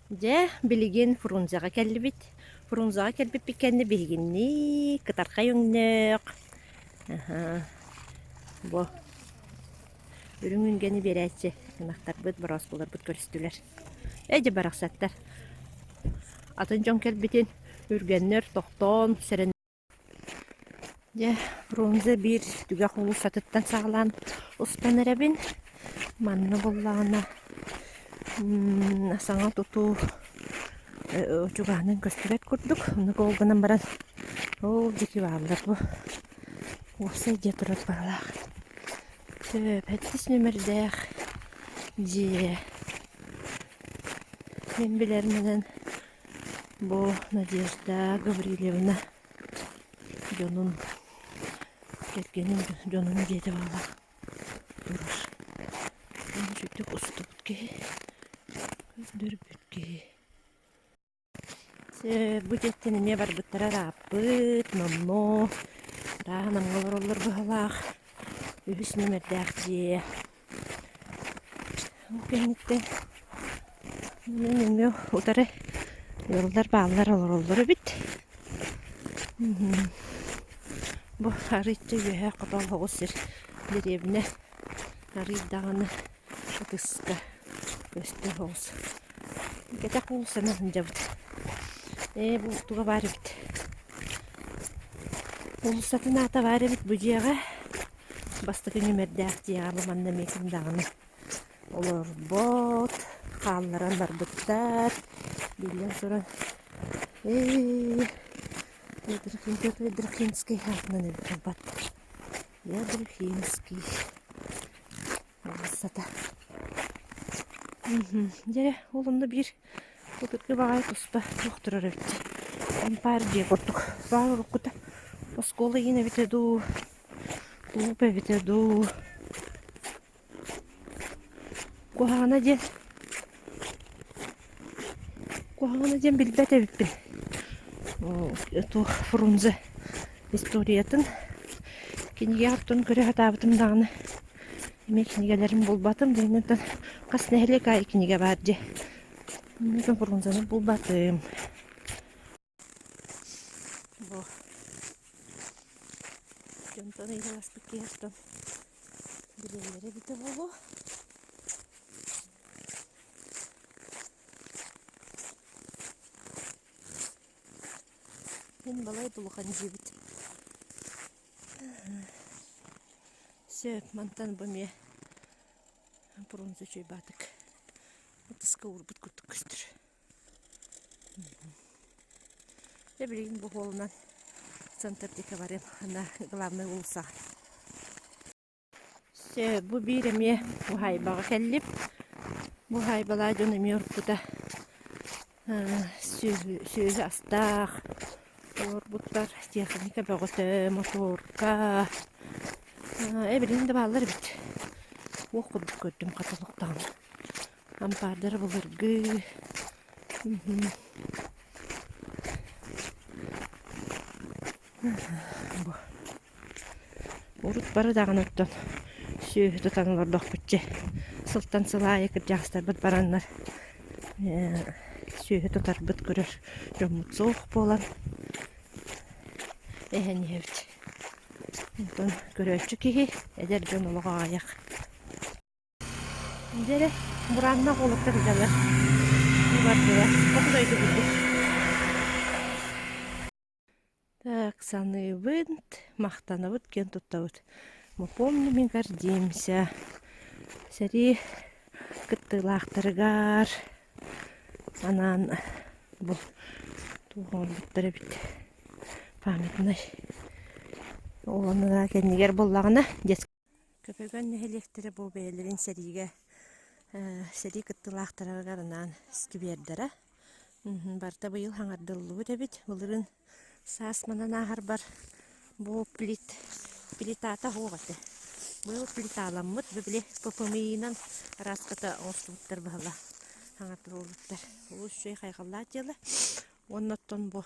Дьэ, билигин Фрунзеҕа кэллибит. Фрунзеҕа кэлбиппит кэннэ биһигиннии кытархай өҥнөөх аһа бу үрүҥ үнгэни биэрээччи ынахтарбыт, борооскуларбыт көрүстүлэр. Ээ дьэ барахсаттар атын дьон кэлбитин үргэннэр тохтоон сэрэн Дьэ, Фрунзе биир түгэх уулуссатыттан саҕалаан устан эрэбин. Манна буоллаҕына саҥа тутуу чугаһынан көстүбэт курдук. Оннук ол гынан баран ол диэки бааллар бу уопсай дьиэ турар баҕалаах. Сэттис нүөмэрдээх дьиэ. Мин билэринэн бу Надежда Гаврильевна дьонун кэргэнин дьонун дьиэтэ буолла турар үчүгдүк устубут киһи көрдөрбүт киһи бу дьиэттэн эмиэ барбыттара ырааппыт номнуо арааһа Намҥа олороллор быһалаах үһүс нүөмэрдээх дьиэ Ол кэнниттэн нөҥүө утары ыаллар бааллар олороллор эбит. Бу арыычча үөһэ хотоол соҕус сир дэриэбинэ арыый даҕаны ытыска көстө соҕус. Кэтэх уулуссанан сылдьабыт. Ээ бу туга баар эбит. Уулуссатын аата баар эбит бу дьиэҕэ. Бастакы нүмердээх дьиэҕэ бу манна эмиэ ким даҕаны олорбот, хаалларан барбыттар. Биллэн туран, ээ, Ядрихин, Ядрихинский аатынан эбит буолбат. Ядрихинский уулуссата. Дьэ, ол онно биир Былыргы баҕайы туспа туох турар эбит ампаар дьиэ курдук баар уруккута оскуола иһин эбитэ дуу клуб эбитэ дуу куһаҕана диэн куһаҕана диэн билбэт эбиппин туох Фрунзе историятын кинигэҕэ оттон көрө сатаабытым даҕаны Эмиэ кинигэлэрин булбатым, дьиҥинэн хас нэһилиэк аайы кинигэ баар дии. Оннугун Фрунзены булбатым. Бу дьонтон ыйыталаспыт киһи оттон билэллэрэ эбитэ буолуо. Мин балай да улахан дьиэбит. Сөп, мантан бу эмиэ Фрунзе үчүгэй ытыска уурбут курдук көстөр. Дьэ билигин бу суолунан центр диэки барыам, ана главный уулуссаҕа. Сөп, бу биир эмиэ уһаайбаҕа кэллим. Бу уһаайбалаах дьон эмиэ уруккута сүөһү, сүөһү астаах олорбуттар, техника бөҕөтө, моторка эбилин да бааллар эбит. Уох курдук көрдүм хата олохтоон. Ампаардара былыргы. Бу Урут бары даҕаны оттон сүөһү тутан олордохпут дьэ. Сылтан сыл аайы кырдьаҕастарбыт бараннар сүөһү тутарбыт көрөр дьоммут суох буолан эһэн иһэбит. Онтон көрөөччү киһи эдэр дьон олоҕо аҕыйах. Дьэ эрэ, бурааннаах уолаттар сылдьаллар. Бардылар. Хоту дойду курдук. Так, саныыбыт, махтанабыт, киэн туттабыт. Мы помним и гордимся. Сэрии кыттыылаахтарыгар анаан бу туох оҥорбуттар эбит памятнай. Ол онно кэннигэр буоллаҕына детский Көпөгөн нэһилиэктэрэ бу бэйэлэрин сэриигэ сэрии кыттыылаахтарыгар анаан сквердэрэ. Барыта быйыл хаҥардыллыбыт эбит. Былырыын саас манан ааһарбар бу плит плитата суох этэ. Быйыл плиталаммыт, били ППМИ-нан араската оҥостубуттар быһыла хаҥардыллыбыттар. Олус үчүгэй хайҕаллаах дьыала. Уонна оттон бу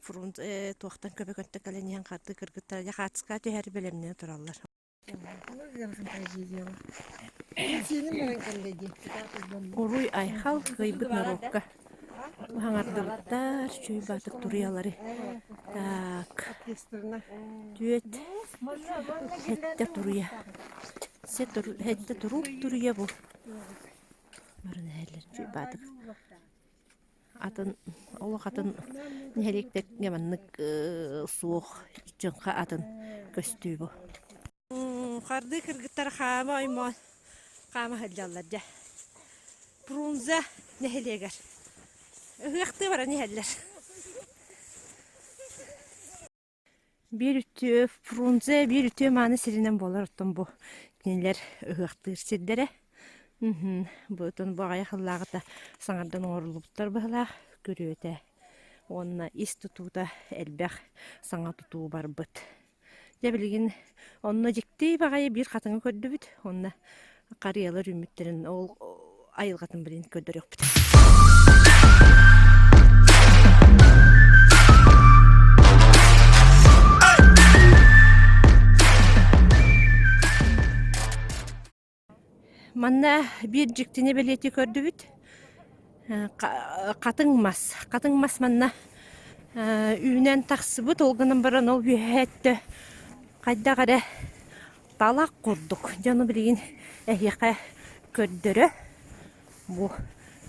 Фрунт туохтан көбөкөттө кэлэн иһэн хардыы кыргыттара дьэ хаацка түһээри бэлэмнэнэ тураллар. Уруй айхал кыайбыт норуокка хаҥардыбыттар үчүгэй баатык туруйалары так түөт сэттэ туруйа сэттэ турук туруйа бу баран иһэллэр үчүгэй баатык Атын олох атын нэһилиэктэргэ маннык суох чыҥха атын көстүү бу. Хардыы кыргыттар хаама оймоон хаама сылдьаллар дьэ. Фрунзе нэһилиэгэр ыһыахтыы баран иһэллэр. Биир үтүө Фрунзе биир үтүө мааны сиринэн буолар оттон бу кинилэр ыһыахтыыр сирдэрэ. Бу оттон бу аҕыйах сыллааҕыта саҥардан оҥоруллубуттар быһыылаах күрүөтэ уонна ис тутуута элбэх саҥа тутуу барбыт. Дьэ билигин онно дьикти баҕайы биир хатыҥы көрдүбүт уонна харыйалар үүммүттэрин ол айылҕатын билин көрдөрүөхпүт. Манна биир дьиктини бэлиэтии көрдүбүт. Хатыҥ мас. Хатыҥ мас манна үүнэн тахсыбыт, ол гынан баран ол үөһээ өттө хайдах эрэ талах курдук дьону билигин эһиэхэ көрдөрө бу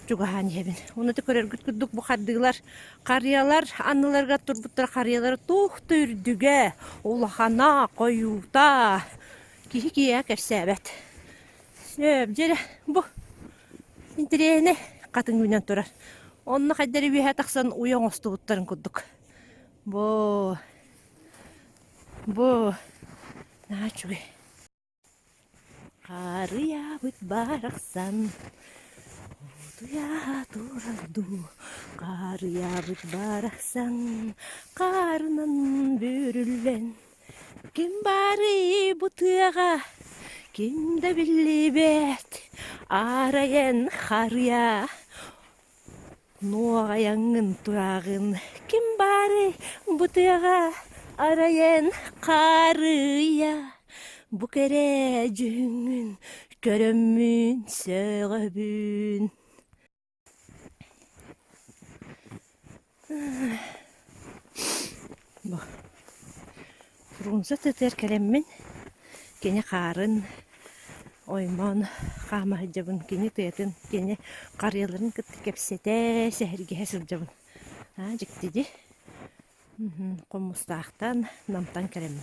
чугаһаан иһэбин. Уну көрөргүт курдук бу хардыылар харыйалар анныларыгар турбуттар харыйалара туох да үрдүгэ, улахана, хойуута киһи киһиэхэ кэпсээбэт. Сөп, дьэ бу интэриэһинэй хатыҥ үүнэн турар. Онно хайда эрэ үөһэ тахсан уйа оҥостубуттарын курдук. Бу Бу наһаа үчүгэй. Харыйабыт барахсан утуйа турар дуу, харыйабыт барахсан хаарынан бүрүллэн ким баарый бу тыаҕа ким да биллибэт арай эн харыйа Нуоҕайаҥҥын тураҕын, ким баарый бу тыаҕа арай эн хаарыйа, бу кэрэ дьүһүҥҥүн көрөммүн сөҕөбүн. Бу Фрунзе тыатыгар кэлэммин кини хаарын оймоон хаама сылдьабын, кини тыатын, кини харыйаларын кытта кэпсэтэ, сэһэргэһэ сылдьабын. Аа, дьикти дии. Хомустаахтан, Намтан кэлэммин.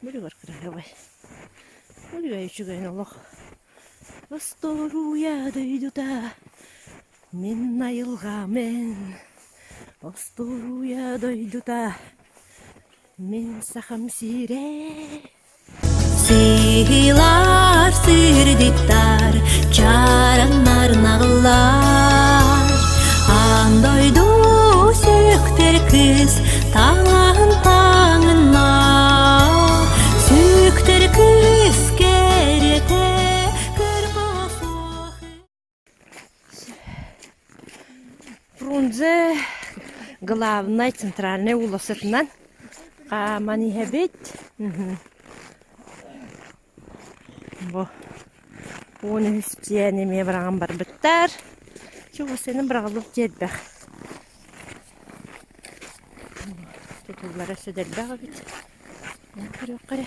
Бүлүгэр кыраһыабай. Бүлүгэр үчүгэй олох. Остуоруйа дойдута Мин айылҕам эн, остуоруйа дойдута, мин сахам сирэ. Сыылар сырдыктар, чараннар наҕыллар, Аан дойду сүктэр кыыс таҥаһын таҥынна, Сүктэр кыыс кэрэтэ кырбас Фрунзе главнай центральнай уулуссатынан хааман иһэбит. Бу 13 дьиэни эмиэ быраҕан барбыттар. Чугасыны быраҕыллыбыт дьиэ элбэх. Тутуллара өссө да элбэх эбит. Көрүөххэ эрэ.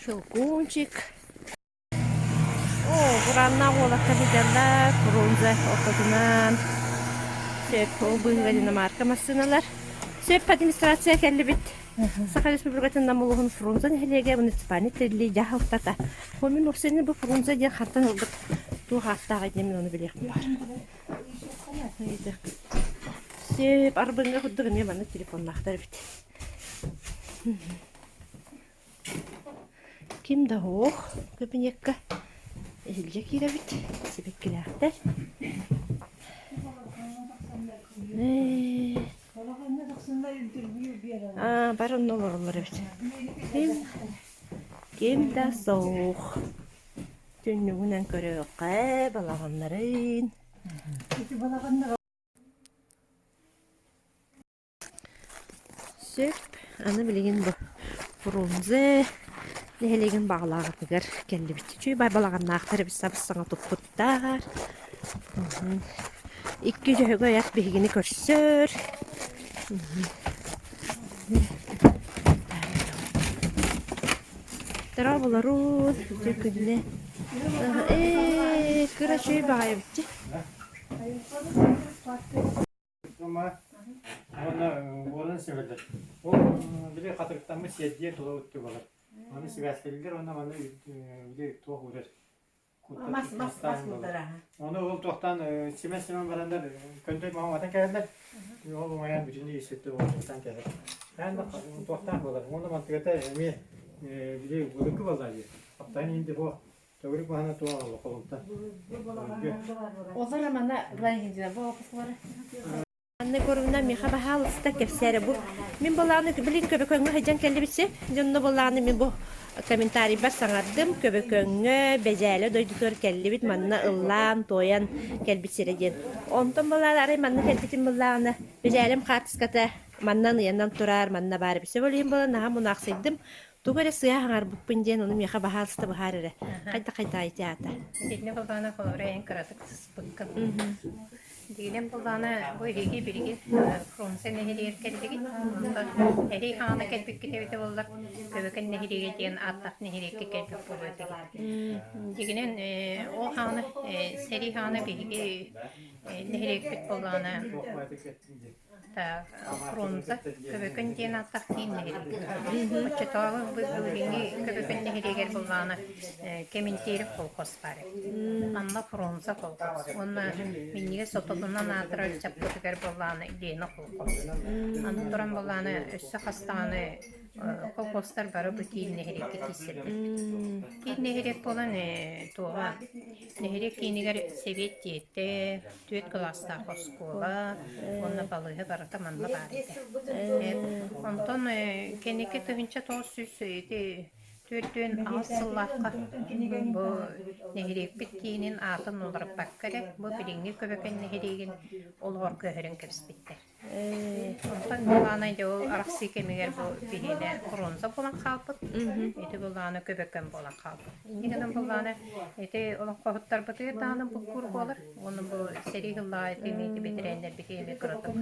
Щелкунчик. Оо, бурааннаах уолаттар сылдьаллар, Фрунзе ортотунан. Сөп, ол быыһыгар иномарка массыыналар. Сөп администрация кэллибит. Саха Республикатын Нам улууһун Фрунзе нэһилиэгэ муниципальнай тэриллии дьаһалтата. Бу мин уопсайынан бу Фрунзе диэн хантан ылбыт туох ааттааҕый диэн мин ону билиэхпин баҕар. Сөп, Арбыҥҥа курдук эмиэ маннык телефоннаахтар эбит. Ким да суох кабинекка иһирдьэ киирэбит, сибэккилээхтэр. Аа, бары онно олороллор эбит. Ким, ким да суох. Түннүгүнэн көрүөххэ балаҕаннарын. Сөп, аны билигин бу Фрунзе. нэһилиэгин баҕалааҕытыгар кэллибит. Үчүгэй бай балаҕаннаахтар эбит сабыс-саҥа туппуттар. Икки дьөһөгөй ат биһигини көрсөр. Дорооболорун, үтүө күннэ. Ээ, кыра үчүгэй баҕайы эбит. Уонна уонун сөбөлөр. Ол били хатырыктаммыт сиэрдийэ тула уттугалар. Аны сибээстэллэр уонна маны били туох урэр. Мас мас мас курдара. Ону ол туохтан симэн-симэн бараннар көндөй маҥатан кэлэллэр. Ол умайан бүтүннүү исетте уонтан кэлэр. Эн туохтаах буолар. Уонна мантыгата эмиэ били былыргы буолла дии. Хаптаан инди бу төгүрүк баһана туох олох холумтан. Олор мана Владимир бу опытлары. Анна Егоровна миэхэ баһаалыста кэпсээрэ бу мин былааны билин Көбөкөҥҥө сылдьан кэллибитсэ дьонно былааны мин бу комментарийбар саҥардым Көбөкөҥҥө Бэдьээлэ дойдутугар кэллибит манна ыллаан туойан кэлбит сирэ диэн онтон былаан арай манна кэлбитим былааны Бэдьээлэм хаартыската манна ыйанан турар манна баар эбит сөп ол иһин буолан наһаа мунаахсыйдым тугу эрэ сыа хаҥарбыппын диэн ону миэхэ баһаалыста быһаар эрэ хайда хайда ити аата Итиннэ былаана холобура эн кыратык сыспыккын. Диилэн былаана бу эһиги билигин Фрунзе нэһилиэгэр кэллигит. Онтон эрий хаана кэлбиккит эбитэ буоллар Көбөкөн нэһилиэгэ диэн ааттаах нэһилиэккэ кэлбит буолуо этигит. Дьигинэн ол хаана сэрии хаана биһиги нэһилиэкпит буоллаҕына Фрунзе Көбөкөн диэн ааттаах киин нэһилиэк. Оччотооҕу билиҥҥи Көбөкөн нэһилиэгэр буоллаҕына Кэминтиэрик колхоз баар эбит. Манна Фрунзе колхоз уонна минньигэс сототунан аатырар чаппытыгар буоллаҕына Лена колхоз. Аны туран буоллаҕына өссө хас даҕаны колхозтар бары бу киин нэһилиэккэ киирсэллэр. Киин нэһилиэк буолан туоҕа нэһилиэк киинигэр сэбиэт дьиэтэ, түөрт кылаастаах оскуола уонна балыыһа барыта манна баар этэ. Онтон кэнники 1900 ити 48 сыллаахха бу нэһилиэкпит киинин аатын уларыппакка эрэ бу билиҥҥи Көбөкөн нэһилиэгин олоҕор көһөрөн кэбиспиттэр. Онтон былаана дьэ ол арахсыы кэмигэр бу биһиэнэ бронза буолан хаалбыт. Ити былаана көбөкөн буолан хаалбыт. Инньэ гынан былаана ити олоҥхоһуттарбытыгар даҕаны буккуур буолар. Уонна бу сэрии сыллааҕы ити бэтэрээннэрбит эмиэ кыратык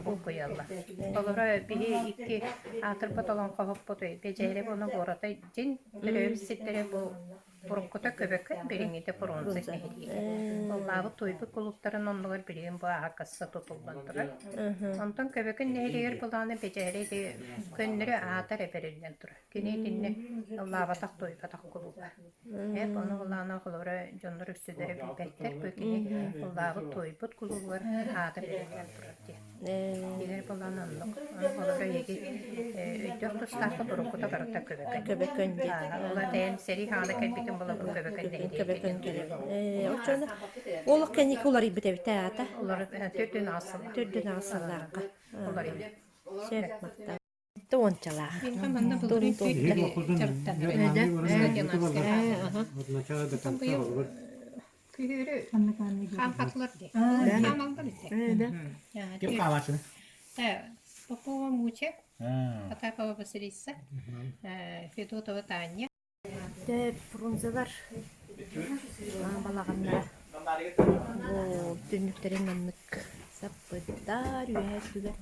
булкуйаллар. Олоро биһи икки аатырбыт олоҥхоһуппут Бэдьээлэ уонна Буоратай дьин төрөөбүт сирдэрэ бу Уруккута Көбөкөн, билиҥҥитэ Фрунзе нэһилиэгэ. Ыллаабыт туойбут кулууптарын оннугар билигин бу аһакасса тутуллан турар. Онтон Көбөкөн нэһилиэгэр былааны Бэдьээлэ ити көннөрү аата эрэ бэриллэн турар. Кини итиннэ ыллаабатах туойбатах кулууба. Эп ону былаана холобура дьоннор үксүлэрэ билбэттэр, бу кини ыллаабыт туойбут кулуубугар аата бэриллэн турар диэн. Дигэр буолан оннук. Олору эһиги өйдөөх тустааххыт уруккута барыта Көбөкөн. Көбөкөн диэн. Ол этэйэн сэрии хаана кэлбитин була бу Көбөкөн нэһилиэгэ Көбөкөн кэлэр. Оччону олох кэнники уларыйбыт эбит аата. Олор 48 сыллаах. 48 сыллаахха. Уларыйбыт. Сөп махтал. Уончалаах. Манна былырыын Күһүөрү хаампатылар дии. Хаамаллар ити. Ким хаамааччыны? Попова Муча, Потапова Василиса, Федотова Таня. Дэ Фрунзелар балаҕаннара бу түннүктэрин маннык саппыттар үөһэ өттүгэр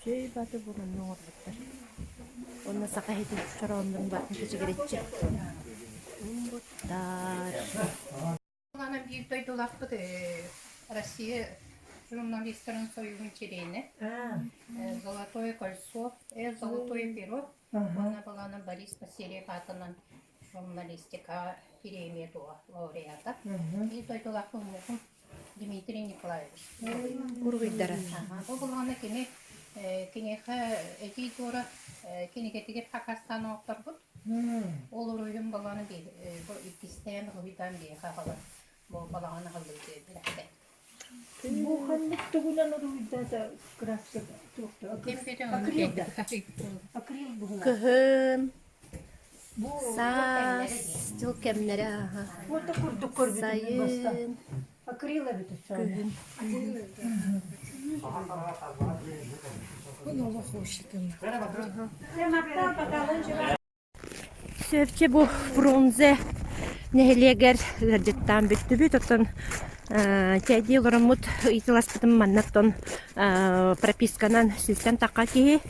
чөй баты бу манна оҥорбуттар. Уонна саха иһитин чорооннорун баатын кэчигирэччи ууммуттар. Аны биир дойдулаахпыт Россия журналистарын союһун чилиэнэ Золотое кольцо, Золотое перо уонна балаана Борис Васильев аатынан журналистика премия тула лауреата. Биир дойдулаахпын муҥхум Дмитрий Николаевич. Уруһуйдара. Бу булаана кини киниэхэ этии туора кинигэтигэр хакастаан оҥотторбут. Ол уруһуйун балаҕаны бу иккистээн уруһуйдаан биһиэхэ аҕалан бу балаҕан аһыллыбыт бэлэхтэ. Бу ханнык тугунан уруһуйдаата краска туохта акрил да акрил быһылаах Кыһын, саас, дьыл кэмнэрэ аха. Уота курдук көрбүтүм баста. Сайын, Акрил эбит күһүн. Сөпче бу Фрунзе нэһилиэгэр ыалдьыттаан бүттүбүт. Оттон чэйдии олороммут ыйыталаспытым манна оттон прописканан сүүстэн тахха киһи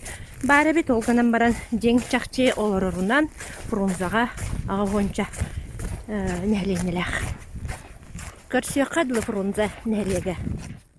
баар эбит. Ол гынан баран дьиҥ чахчы олорорунан Фрунзеҕа аҕа уонча нэһилиэнньэлээх. Көрсүөххэ дылы Фрунзе нэһилиэгэ.